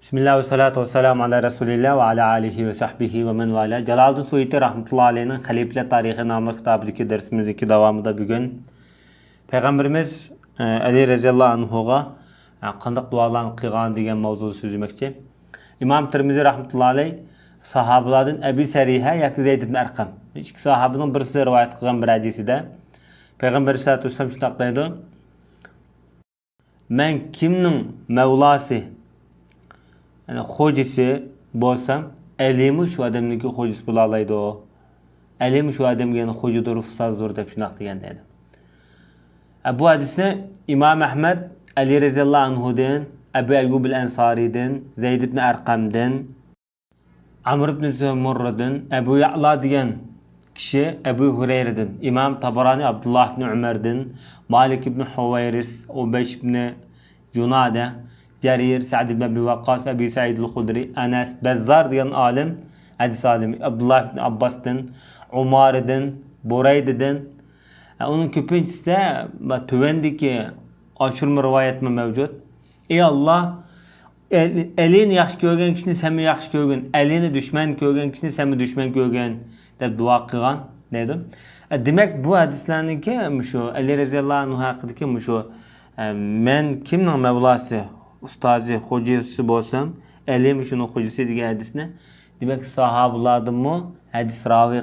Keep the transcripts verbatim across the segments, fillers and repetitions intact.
بىسمىللا ۋەسسالاتۇ ۋەسسالامۇ ئالا رەسۇلىللا ۋە ئالا ئالىھى ۋە سەھبىھى ۋە مەن ۋالا. جالالىدىن سۇيۇتى رەھمەتۇللا ئەلەيھنىڭ خەلىپىلەر تارىخى ناملىق كىتابىدىكى دەرسىمىزنىڭكى داۋامىدا بۈگۈن پەيغەمبىرىمىز، ئە، ئەلى رەزىياللا ئەنھۇغا، ئە، قانداق دۇئالارنى قىلغان دېگەن ماۋزۇدا سۆزلىمەكچى. ئىمام تىرمىزى رەھمەتۇللا ئەلەيھ ساھابىلاردىن ئەبى سەرىھە ياكى زەيد ئىبن ئەرقەم، ئىككى ساھابىنىڭ بىرسى رىۋايەت قىلغان بىر ھەدىسىدە پەيغەمبەر ئەلەيھىسسالاتۇ ۋەسسالام شۇنداق دەيدۇ: مەن كىمنىڭ مەۋلاسى، يەنى خوجىسى بولسام، ئەلىمۇ شۇ ئادەمنىڭكى خوجىسى بولالايدۇ. ئەلىمۇ شۇ ئادەمگە يەنە خوجىدۇر، ئۇستازدۇر دەپ شۇنداق دېگەن دەيدۇ. ئە، بۇ ھەدىسنى ئىمام ئەھمەد ئەلى رەزىياللا ئەنھۇدىن، ئەبۇ ئەييۇبىل ئەنسارىدىن، زەيد ئىبن ئەرقەمدىن، ئەمر ئىبن زۇمۇررىدىن، ئەبۇ يەئلا دېگەن كىشى ئەبۇ ھۇرەيرىدىن، ئىمام تابارانى ئابدۇللا ئىبن ئۆمەردىن، مالىك ئىبن ھۇۋەيرىس، ئۇبەيش ئىبن جۇنادە، جەرىر، سەئد ئىبن ئەبى ۋەققاس، ئەبى سەئىدىل خۇدرى، ئەنەس، بەززار دېگەن ئالىم، ھەدىس ئالىمى، ئابدۇللا ئىبن ئابباستىن، ئۇمارىدىن، بۇرەيدىدىن. ئە، ئۇنىڭ كۆپىنچىسىدە تۆۋەندىكى ئاشۇرما رىۋايەتمۇ مەۋجۇت. ئى ئاللا، ئەل-، ئەلىنى ياخشى كۆرگەن كىشىنى سەنمۇ ياخشى كۆرگىن، ئەلىنى دۈشمەن كۆرگەن كىشىنى سەنمۇ دۈشمەن كۆرگىن، دەپ دۇئا قىلغان دەيدۇ. ئە، دېمەك، بۇ ھەدىسلەرنىڭكى مۇشۇ ئەلى رەزىياللا ئەنھۇ ھەققىدىكى مۇشۇ، ئە، مەن كىمنىڭ مەۋلاسى، ئۇستازى، خوجىسى بولسام، ئەلىمۇ شۇنىڭ خوجىسى دېگەن ھەدىسنى، دېمەك، ساھابىلاردىنمۇ ھەدىس راۋى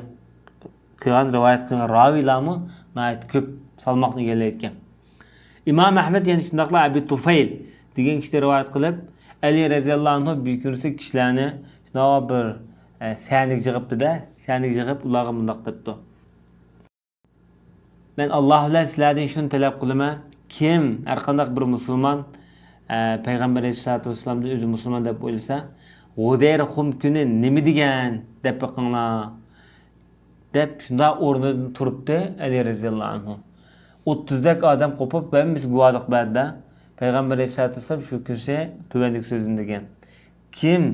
قىلغان، رىۋايەت قىلغان راۋىيلارمۇ ناھايىتى كۆپ سالماقنى ئىگىلەيدىكەن. ئىمام ئەھمەد يەنە شۇنداقلا ئەبى تۇفەيل دېگەن كىشىدىن رىۋايەت قىلىپ، ئەلى رەزىياللا ئەنھۇ بىر كۈنسى كىشىلەرنى شۇنداق بىر، ئە، سەھنىگە يىغىپتۇ-دە، سەھنىگە يىغىپ ئۇلارغا مۇنداق دەپتۇ: مەن ئاللا بىلەن سىلەردىن شۇنى تەلەپ قىلىمەن، كىم، ھەرقانداق بىر مۇسۇلمان، ئە، پەيغەمبەر ئەلەيھىسسالاتۇ ۋەسسالامدىن ئۆزى مۇسۇلمان دەپ ئويلىسا، غۇدەير خۇم كۈنى نېمە دېگەن دەپ بېقىڭلار. دەپ شۇنداق ئورنىدىن تۇرۇپتۇ ئەلى رەزىياللا ئەنھۇ. ئوتتۇزدەك ئادەم قوپۇپ، ھەممىسى گۇۋاھلىق بەردى. پەيغەمبەر ئەلەيھىسسالاتۇ ۋەسسالام شۇ كۈنسى تۆۋەندىكى سۆزنى دېگەن: كىم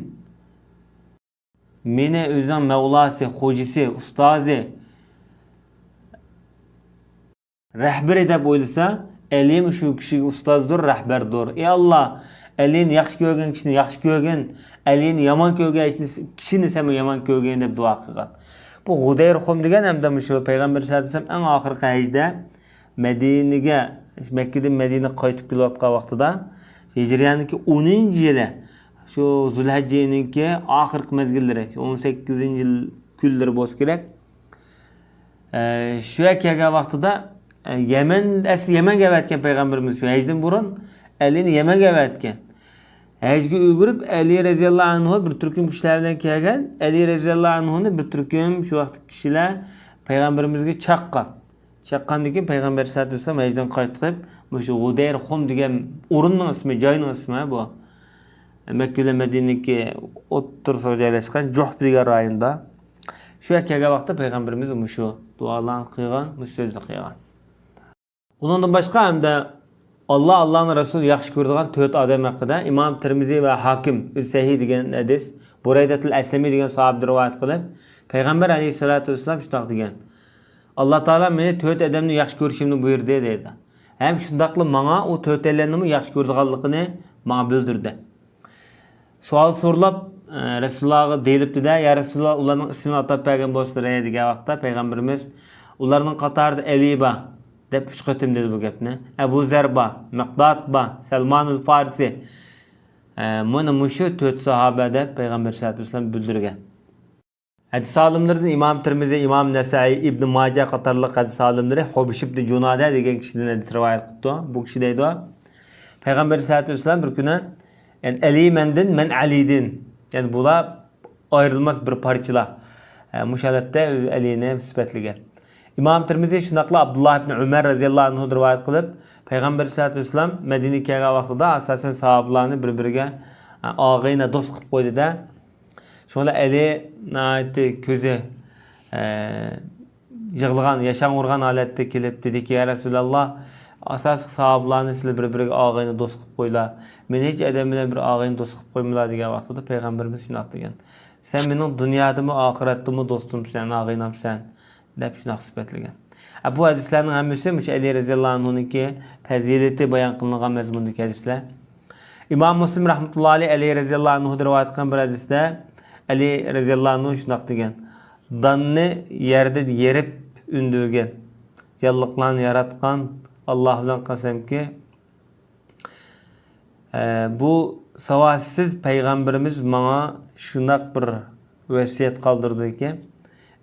مېنى ئۆزىنىڭ مەۋلاسى، خوجىسى، ئۇستازى، رەھبىرى دەپ ئويلىسا، ئەلىمۇ شۇ كىشىگە ئۇستازدۇر، رەھبەردۇر. ئى ئاللا، ئەلىنى ياخشى كۆرگەن كىشىنى ياخشى كۆرگىن، ئەلىنى يامان كۆرگەن كىشىنى، كىشىنى سەنمۇ يامان كۆرگىن دەپ دۇئا قىلغان. بۇ غۇدەير خۇم دېگەن ھەمدە مۇشۇ پەيغەمبەر سەللەللاھۇ ئەلەيھى ۋەسەللەم ئەڭ ئاخىرقى ھەجدە مەدىنىگە، مەككىدىن مەدىنىگە قايتىپ كېلىۋاتقان ۋاقتىدا، ھىجرىيەنىڭكى ئونىنچى يىلى، شۇ زۇلھەججىنىڭكى ئاخىرقى مەزگىللىرى، شۇ ئون سەككىزىنچى يىل كۈنلىرى بولسا كېرەك. ئە، شۇ يەرگە كەلگەن ۋاقتىدا، ئە، يەمەن، ئەسلى يەمەنگە ئەۋەتكەن پەيغەمبىرىمىز شۇ ھەجدىن بۇرۇن ئەلىنى يەمەنگە ئەۋەتكەن. ھەجگە ئۈلگۈرۈپ، ئەلى رەزىياللاھۇ ئەنھۇ بىر تۈركۈم كىشىلەر بىلەن كەلگەن. ئەلى رەزىياللاھۇ ئەنھۇنى بىر تۈركۈم شۇ ۋاقىتتىكى كىشىلەر پەيغەمبىرىمىزگە چاققان. چاققاندىن كېيىن پەيغەمبەر ئەلەيھىسسالاتۇ ۋەسسالام ھەجدىن قايتىپ، مۇشۇ غۇدەير خۇم دېگەن ئورۇننىڭ ئىسمى، جاينىڭ ئىسمى بۇ. مەككە بىلەن مەدىنىنىڭكى ئوتتۇرىسىغا جايلاشقان جۇھپا دېگەن رايوندا. شۇ يەرگە كەلگەن ۋاقىتتا پەيغەمبىرىمىز مۇشۇ دۇئالارنى قىلغان، مۇشۇ سۆزنى قىلغان. ئۇنىڭدىن باشقا ھەمدە ئاللا، ئاللانىڭ رەسۇلى ياخشى كۆرىدىغان تۆت ئادەم ھەققىدە ئىمام تىرمىزى ۋە ھاكىم ئىز سەھىھ دېگەن ھەدىس، بۇرەيدەتۇل ئەسلەمى دېگەن ساھابىدىن رىۋايەت قىلىپ، پەيغەمبەر ئەلەيھىسسالاتۇ ۋەسسالام شۇنداق دېگەن: ئاللا تائالا مېنى تۆت ئادەمنى ياخشى كۆرۈشۈمنى بۇيرۇدى، دەيدۇ. ھەم شۇنداقلا ماڭا ئۇ تۆتەيلەننىمۇ ياخشى كۆرىدىغانلىقىنى ماڭا بىلدۈردى. سوئال سورىلاپ، ئە، رەسۇلۇللاغا دېيىلىپتۇ-دە، يا رەسۇلۇللا، ئۇلارنىڭ ئىسمىنى ئاتاپ بەرگەن بولسىلەر، دېگەن ۋاقىتتا پەيغەمبىرىمىز، ئۇلارنىڭ قاتارىدا ئەلى بار، دەپ ئۈچ قېتىم دېدى بۇ گەپنى. ئەبۇ زەر بار، مىقداد بار، سەلمانۇل فارسى. ئە، مانا مۇشۇ تۆت ساھابە، دەپ پەيغەمبەر ئەلەيھىسسالاتۇ ۋەسسالام بىلدۈرگەن. ھەدىس ئالىملىرىدىن ئىمام تىرمىزى، ئىمام نەسائىي، ئىبن ماجە قاتارلىق ھەدىس ئالىملىرى ھۇبىش ئىبن جۇنادە دېگەن كىشىدىن ھەدىس رىۋايەت قىپتۇ. بۇ كىشى دەيدۇ، پەيغەمبەر ئەلەيھىسسالاتۇ ۋەسسالام بىر كۈنى، يەنى ئەلى مەندىن، مەن ئەلىدىن، يەنى بۇلار ئايرىلماس بىر پارچىلار. ئە، مۇشۇ ھالەتتە ئۆزى ئەلىنى سۈپەتلىگەن. ئىمام تىرمىزى شۇنداقلا ئابدۇللا ئىبن ئۆمەر رەزىياللاھۇ ئەنھۇدىن رىۋايەت قىلىپ، پەيغەمبەر ئەلەيھىسسالاتۇ ۋەسسالام مەدىنىگە كەلگەن ۋاقتىدا ئاساسەن ساھابىلارنى بىر-بىرىگە، ئە، ئاغىنە، دوست قىلىپ قويدى-دە. شۇڭا ئەلى ناھايىتى كۆزى، ئە، يىغلىغان، ياشاڭ ئۇرغان ھالەتتە كېلىپ دېدىكى، يا رەسۇلاللا، ئاساسلىق ساھابىلارنى سىلەر بىر-بىرىگە ئاغىنە، دوست قىلىپ قويلا. مېنى ھېچ ئادەم بىلەن بىر ئاغىنە، دوست قىلىپ قويمىلا، دېگەن ۋاقتىدا پەيغەمبىرىمىز شۇنداق دېگەن: سەن مېنىڭ دۇنيادىمۇ، ئاخىرەتتىمۇ دوستۇمسەن، ئاغىنەمسەن، دەپ شۇنداق سۈپەتلىگەن. ئە، بۇ ھەدىسلەرنىڭ ھەممىسى مۇشۇ ئەلى رەزىياللاھۇ ئەنھۇنىڭكى پەزىلىتى بايان قىلىنغان مەزمۇندىكى ھەدىسلەر. ئىمام مۇسلىم رەھمەتۇللا ئەلەيھ، ئەلى رەزىياللاھۇ ئەنھۇدىن رىۋايەت قىلغان بىر ھەدىستە ئەلى رەزىياللاھۇ ئەنھۇ شۇنداق دېگەن: داننى يەردىن يېرىپ ئۈندۈرگەن، جانلىقلارنى ياراتقان ئاللاھ بىلەن قەسەمكى، ئە، بۇ ساۋاتسىز پەيغەمبىرىمىز ماڭا شۇنداق بىر ۋەسىيەت قالدۇردىكى،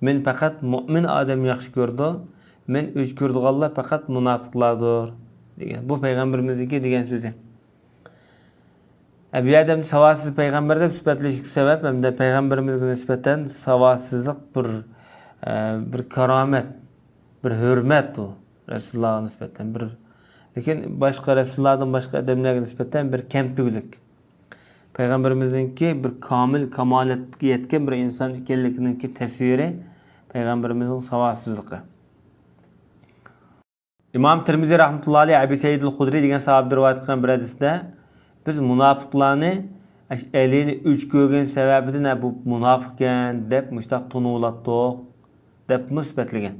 مېنى پەقەت مۆمىن ئادەم ياخشى كۆرىدۇ، مېنى ئۆچ كۆرىدىغانلار پەقەت مۇناپىقلاردۇر، دېگەن. بۇ پەيغەمبىرىمىزنىڭكى دېگەن سۆزى. ئە، بۇ يەردە ساۋاتسىز پەيغەمبەر دەپ سۈپەتلىشىشكە سەۋەب، ھەمدە پەيغەمبىرىمىزگە نىسبەتەن ساۋاتسىزلىق بىر، ئە، بىر كارامەت، بىر ھۆرمەت ئۇ رەسۇلۇللاھقا نىسبەتەن. بىر، لېكىن باشقا رەسۇلۇللاھدىن باشقا ئادەملەرگە نىسبەتەن بىر كەمتۈكلۈك. پەيغەمبىرىمىزنىڭكى بىر كامىل كامالەتكە يەتكەن بىر ئىنسان ئىكەنلىكىنىڭكى تەسۋىرى پەيغەمبىرىمىزنىڭ ساۋاتسىزلىقى. ئىمام تىرمىزى رەھمەتۇللا ئەلەيھ ئەبى سەئىدىل خۇدرى دېگەن ساھابىدىن رىۋايەت قىلغان بىر ھەدىستە، بىز مۇناپىقلارنى ئەش-، ئەلىنى ئۆچ كۆرگەن سەۋەبىدىن، ھە، بۇ مۇناپىقكەن دەپ مۇشتاق تونۇۋالاتتۇق، دەپمۇ سۈپەتلىگەن.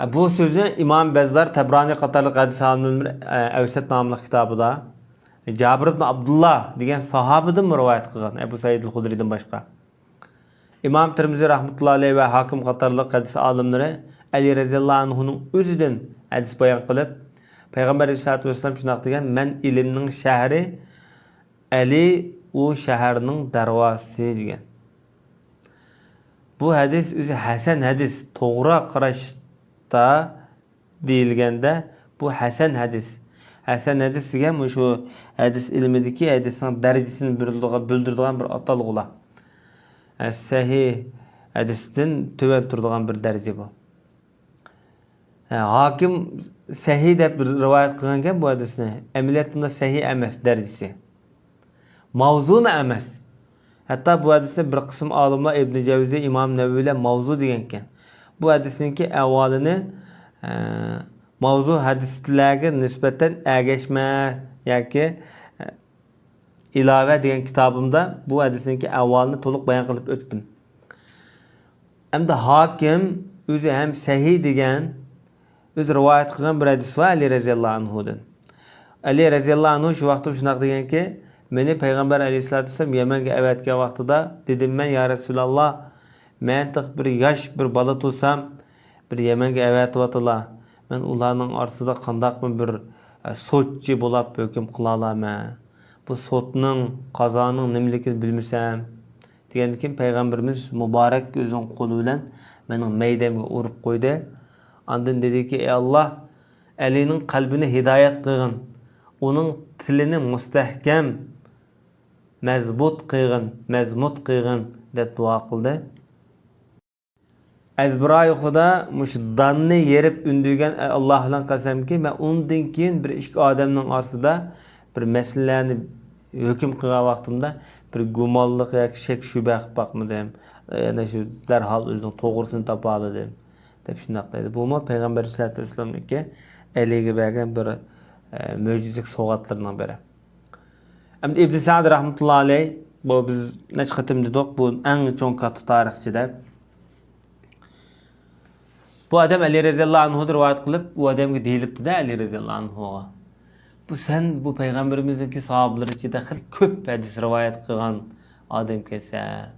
ھە، بۇ سۆزنى ئىمام بەززار، تەبرانى قاتارلىق ھەدىس ئالىملىرى، ئە، ئەۋسەت ناملىق كىتابىدا جابىر ئىبن ئابدۇللا دېگەن ساھابىدىنمۇ رىۋايەت قىلغان، ئەبۇ سەئىدىل خۇدرىدىن باشقا. ئىمام تىرمىزى رەھمەتۇللا ئەلەيھ ۋە ھاكىم قاتارلىق ھەدىس ئالىملىرى ئەلى رەزىياللاھۇ ئەنھۇنىڭ ئۆزىدىن ھەدىس بايان قىلىپ، پەيغەمبەر ئەلەيھىسسالاتۇ ۋەسسالام شۇنداق دېگەن: «مەن ئىلىمنىڭ شەھىرى، ئەلى ئۇ شەھەرنىڭ دەرۋازىسى» دېگەن. بۇ ھەدىس ئۆزى ھەسەن ھەدىس، توغرا قاراشتا دېيىلگەندە، بۇ ھەسەن ھەدىس. ھەسەن ھەدىس دېگەن مۇشۇ ھەدىس ئىلمىدىكى ھەدىسنىڭ دەرىجىسىنى بىلدۈرىدىغان، بىلدۈرىدىغان بىر ئاتالغۇلار. ھە، سەھىھ ھەدىستىن تۆۋەن تۇرىدىغان بىر دەرىجە بۇ. ھە، ھاكىم سەھىھ دەپ رىۋايەت قىلغانكەن بۇ ھەدىسنى. ئەمەلىيەتتە بۇنداق سەھىھ ئەمەس دەرىجىسى. ماۋزۇمۇ ئەمەس. ھەتتا بۇ ھەدىسنى بىر قىسىم ئالىملار، ئىبنى جەۋزى، ئىمام نەۋەۋىلەر ماۋزۇ دېگەنكەن. بۇ ھەدىسنىڭكى ئەھۋالىنى، ئە، ماۋزۇ ھەدىسلەرگە نىسبەتەن ئەگەشمە ياكى، ئە، ئىلاۋە دېگەن كىتابىمدا بۇ ھەدىسنىڭكى ئەھۋالىنى تولۇق بايان قىلىپ ئۆتتۈم. ئەمدى ھاكىم ئۆزى ھەم سەھىھ دېگەن، ئۆزى رىۋايەت قىلغان بىر ھەدىس بار ئەلى رەزىياللاھۇ ئەنھۇدىن. ئەلى رەزىياللاھۇ ئەنھۇ شۇ ۋاقىتتا شۇنداق دېگەنكى، مېنى پەيغەمبەر ئەلەيھىسسالاتۇ ۋەسسالام يەمەنگە ئەۋەتكەن ۋاقتىدا دېدىم مەن: «يا رەسۇلاللا، مەن تېخى بىر ياش بىر بالا تۇرسام، بىر يەمەنگە ئەۋەتىۋاتىلا. مەن ئۇلارنىڭ ئارىسىدا قانداقمۇ بىر، ئە، سوتچى بولاپ ھۆكۈم قىلالايمەن؟ بۇ سوتنىڭ، قازانىڭ نېمىلىكىنى بىلمىسەم.» دېگەندىن كېيىن پەيغەمبىرىمىز مۇبارەك ئۆزىنىڭ قولى بىلەن مېنىڭ مەيدەمگە ئۇرۇپ قويدى. ئاندىن دېدىكى، ئەي ئاللا، ئەلىنىڭ قەلبىنى ھىدايەت قىلغىن، ئۇنىڭ تىلىنى مۇستەھكەم، مەزبۇت قىلغىن، مەزمۇت قىلغىن، دەپ دۇئا قىلدى. ئەزبىرايى خۇدا مۇشۇ داننى يېرىپ ئۈندۈرگەن ئاللا بىلەن قەسەمكى، مەن ئۇندىن كېيىن بىر ئىككى ئادەمنىڭ ئارىسىدا بىر مەسىلىلەرنى ھۆكۈم قىلغان ۋاقتىمدا بىر گۇمانلىق ياكى شەك شۈبھە قىلىپ باقمىدىم. يەنە شۇ دەرھال ئۆزىنىڭ توغرىسىنى تاپالىدىم، دەپ شۇنداق دەيدۇ. بۇمۇ پەيغەمبەر ئەلەيھىسسالاتۇ ۋەسسالامنىڭكى ئەلىگە بەرگەن بىر، ئە، مۆجىزىلىك سوۋغاتلىرىنىڭ بىرى. ئەمدى ئىبن سەئد رەھمەتۇللا ئەلەيھ، بۇ بىز نەچچە قېتىم دېدۇق، بۇ ئەڭ چوڭ كاتتا تارىخچى دەپ. بۇ ئادەم ئەلى رەزىياللاھۇ ئەنھۇدىن رىۋايەت قىلىپ، ئۇ ئادەمگە دېيىلىپتۇ-دە، ئەلى رەزىياللاھۇ ئەنھۇغا، بۇ سەن بۇ پەيغەمبىرىمىزنىڭكى ساھابىلىرى ئىچىدە خېلى كۆپ ھەدىس رىۋايەت قىلغان ئادەمكەنسەن.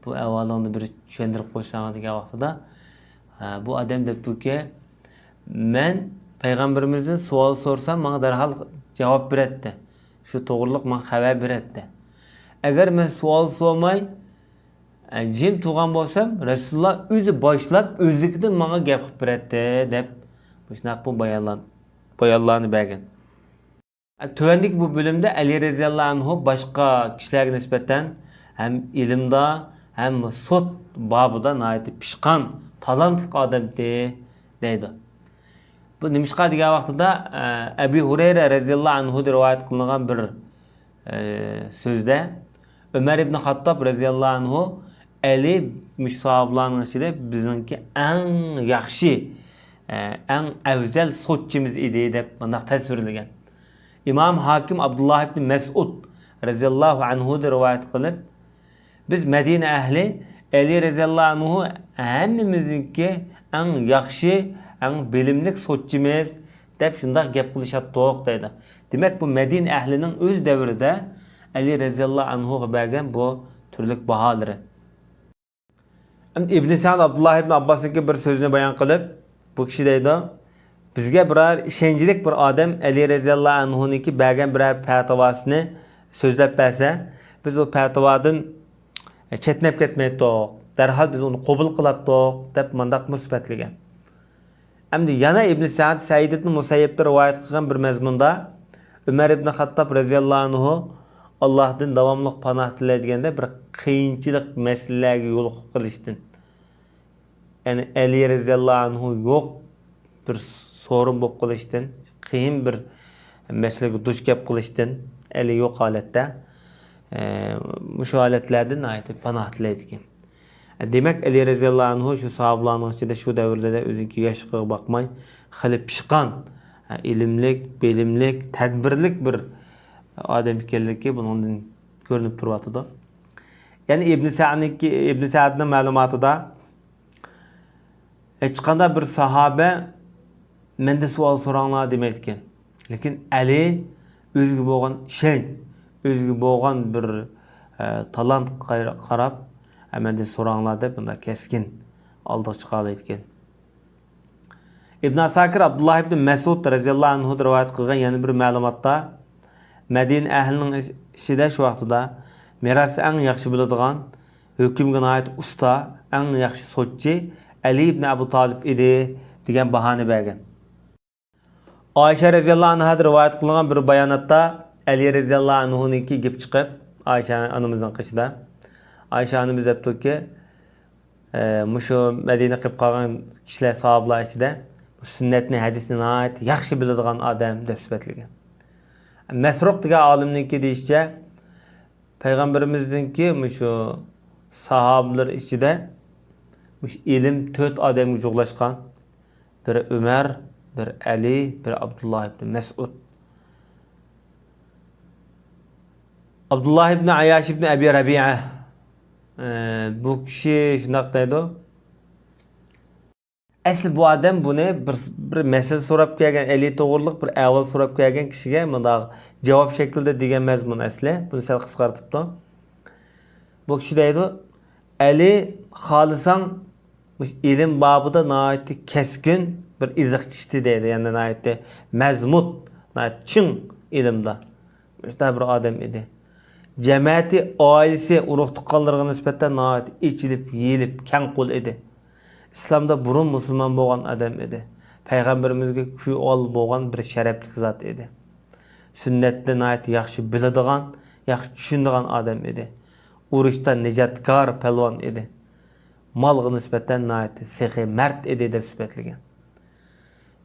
بۇ ئەھۋالىڭنى بىر چۈشەندۈرۈپ قويساڭ، دېگەن ۋاقتىدا، ھە، بۇ ئادەم دەپتۇكى، مەن پەيغەمبىرىمىزدىن سوئال سورىسام، ماڭا دەرھال جاۋاب بېرەتتى. شۇ توغرىلىق ماڭا خەۋەر بېرەتتى. ئەگەر مەن سوئال سورىماي، ئە، جىم تۇرغان بولسام، رەسۇلۇللا ئۆزى باشلاپ، ئۆزلۈكىدىن ماڭا گەپ قىلىپ بېرەتتى، دەپ مۇشۇنداق بۇ بايانلار-، بايانلارنى بەرگەن. تۆۋەندىكى بۇ بۆلۈمدە ئەلى رەزىياللاھۇ ئەنھۇ باشقا كىشىلەرگە نىسبەتەن ھەم ئىلىمدا، ھەم سوت بابىدا ناھايىتى پىشقان، تالانتلىق ئادەمتى، دەيدۇ. بۇ نېمىشقا دېگەن ۋاقتىدا، ئە، ئەبى ھۇرەيرە رەزىياللاھۇ ئەنھۇدىن رىۋايەت قىلىنغان بىر، ئە، سۆزدە، ئۆمەر ئىبنى خاتتاب رەزىياللاھۇ ئەنھۇ، ئەلى مۇشۇ ساھابىلارنىڭ ئىچىدە بىزنىڭكى ئەڭ ياخشى، ئە، ئەڭ ئەۋزەل سوتچىمىز ئىدى، دەپ مۇنداق تەسۋىرلىگەن. ئىمام ھاكىم ئابدۇللا ئىبنى مەسئۇد رەزىياللاھۇ ئەنھۇدىن رىۋايەت قىلىپ، بىز مەدىنە ئەھلى ئەلى رەزىياللاھۇ ئەنھۇ ھەممىمىزنىڭكى ئەڭ ياخشى، ئەڭ بىلىملىك سوتچىمىز، دەپ شۇنداق گەپ قىلىشاتتۇق، دەيدۇ. دېمەك، بۇ مەدىنە ئەھلىنىڭ ئۆز دەۋرىدە ئەلى رەزىياللاھۇ ئەنھۇغا بەرگەن بۇ تۈرلۈك باھالىرى. ئەمدى ئىبن سەئد ئابدۇللا ئىبن ئابباسنىڭكى بىر سۆزىنى بايان قىلىپ، بۇ كىشى دەيدۇ، بىزگە بىرەر ئىشەنچلىك بىر ئادەم ئەلى رەزىياللاھۇ ئەنھۇنىڭكى بەرگەن بىرەر پەتىۋاسىنى سۆزلەپ بەرسە، بىز ئۇ پەتىۋادىن چەتنەپ كەتمەيتتۇق، دەرھال بىز ئۇنى قوبۇل قىلاتتۇق، دەپ مانداق مۇسبەتلىگەن. ئەمدى يەنە ئىبن سەئد سەئىد ئىبن مۇسەييىبتىن رىۋايەت قىلغان بىر مەزمۇندا، ئۆمەر ئىبن خەتتاب رەزىياللاھۇ ئەنھۇ ئاللاھتىن داۋاملىق پاناھ تىلەيدىغەندە بىر قىيىنچىلىق مەسىلىلەرگە يولۇقۇپ قېلىشتىن، يەنى ئەلى رەزىياللاھۇ ئەنھۇ يوق بىر سورۇن بولۇپ قېلىشتىن، قىيىن بىر مەسىلىگە دۇچ كەپ قېلىشتىن، ئەلى يوق ھالەتتە، ئە، مۇشۇ ھالەتلەردىن ناھايىتى پاناھ تىلەيدىكەن. دېمەك، ئەلى رەزىياللاھۇ ئەنھۇ شۇ ساھابىلارنىڭ ئىچىدە شۇ دەۋردە ئۆزىنىڭكى ياشلىقىغا باقماي، خېلى پىشقان، ئىلىملىك، بىلىملىك، تەدبىرلىك بىر ئادەم ئىكەنلىكى بۇنىڭدىن كۆرۈنۈپ تۇرۇۋاتىدۇ. يەنى ئىبن سەئدنىڭكى، ئىبن سەئدنىڭ مەلۇماتىدا، ھېچقانداق بىر ساھابە مەندىن سوئال سوراڭلار دېمەيدىكەن. لېكىن ئەلى ئۆزىگە بولغان ئىشەنچ، ئۆزىگە بولغان بىر، ئە، تالانتقا قاي-، قاراپ، «ئە، مەندىن سوراڭلار» دەپ بۇنداق كەسكىن ئالدىغا چىقالايدىكەن. ئىبن ئاساكىر ئابدۇللا ئىبن مەسئۇد رەزىياللاھۇ ئەنھۇدىن رىۋايەت قىلغان يەنە بىر مەلۇماتتا، مەدىنە ئەھلىنىڭ ئىچ-، ئىچىدە شۇ ۋاقتىدا مىراسنى ئەڭ ياخشى بىلىدىغان، ھۆكۈمگە ناھايىتى ئۇستا، ئەڭ ياخشى سوتچى ئەلى ئىبن ئەبۇ تالىپ ئىدى، دېگەن باھانى بەرگەن. ئائىشە رەزىياللاھۇ ئەنھادىن رىۋايەت قىلىنغان بىر باياناتتا ئەلى رەزىياللاھۇ ئەنھۇنىڭكى گېپى چىقىپ، ئائىشە ئانىمىزنىڭ قېشىدا، ئائىشە ئانىمىز دەپتۇكى، ئە، مۇشۇ مەدىنە قىلىپ قالغان كىشىلەر، ساھابىلار ئىچىدە سۈننەتنى، ھەدىسنى ناھايىتى ياخشى بىلىدىغان ئادەم دەپ سۈپەتلىگەن. مەسرۇق دېگەن ئالىمنىڭكى دېيىشىچە، پەيغەمبىرىمىزنىڭكى مۇشۇ ساھابىلىرى ئىچىدە مۇشۇ ئىلىم تۆت ئادەمگە جۇغلاشقان. بىرى ئۆمەر، بىرى ئەلى، بىرى ئابدۇللا ئىبنى مەسئۇد. ئابدۇللا ئىبنى ئەيياش ئىبنى ئەبى رەبىئە، ئە، بۇ كىشى شۇنداق دەيدۇ. ئەسلى بۇ ئادەم بۇنى بىر، بىر مەسىلە سوراپ كەلگەن، ئەلى توغرىلىق بىر ئەھۋال سوراپ كەلگەن كىشىگە مۇنداق جاۋاب شەكلىدە دېگەن مەزمۇن ئەسلى. بۇنى سەل قىسقارتىپتۇ. بۇ كىشى دەيدۇ، ئەلى خالىساڭ مۇشۇ ئىلىم بابىدا ناھايىتى كەسكىن بىر ئېزىقچى ئىدى دەيدۇ. يەنى ناھايىتى مەزمۇت، ناھايىتى چىڭ ئىلىمدا. مۇشۇنداق بىر ئادەم ئىدى. جەمەتى، ئائىلىسى، ئۇرۇق-تۇغقانلىرىغا نىسبەتەن ناھايىتى ئېچىلىپ، يېيىلىپ، كەڭ قول ئىدى. ئىسلامدا بۇرۇن مۇسۇلمان بولغان ئادەم ئىدى. پەيغەمبىرىمىزگە كۈيئاۋال بولغان بىر شەرەپلىك زات ئىدى. سۈننەتنى ناھايىتى ياخشى بىلىدىغان، ياخشى چۈشىنىدىغان ئادەم ئىدى. ئۇرۇشتا نىجاتكار پەلۋان ئىدى. مالغا نىسبەتەن ناھايىتى سېخىي مەرد ئىدى دەپ سۈپەتلىگەن.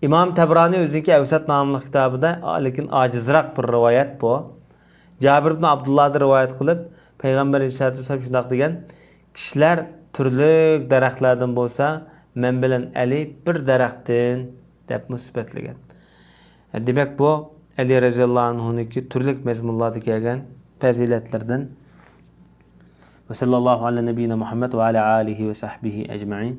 ئىمام تەبرانى ئۆزىنىڭكى ئەۋسەت ناملىق كىتابىدا، لېكىن ئاجىزراق بىر رىۋايەت بۇ. جابىر ئىبن ئابدۇللادىن رىۋايەت قىلىپ، پەيغەمبەر ئەلەيھىسسالاتۇ ۋەسسالام شۇنداق دېگەن، كىشىلەر تۈرلۈك دەرەخلەردىن بولسا، مەن بىلەن ئەلى بىر دەرەختىن، دەپمۇ سۈپەتلىگەن. دېمەك، بۇ ئەلى رەزىياللاھۇ ئەنھۇنىڭكى تۈرلۈك مەزمۇنلاردا كەلگەن پەزىلەتلىرىدىن. ۋە سەللەللاھۇ ئەلە نەبىييىنا مۇھەممەد ۋە ئەلە ئالىھى ۋە سەھبىھى ئەجمەئىن.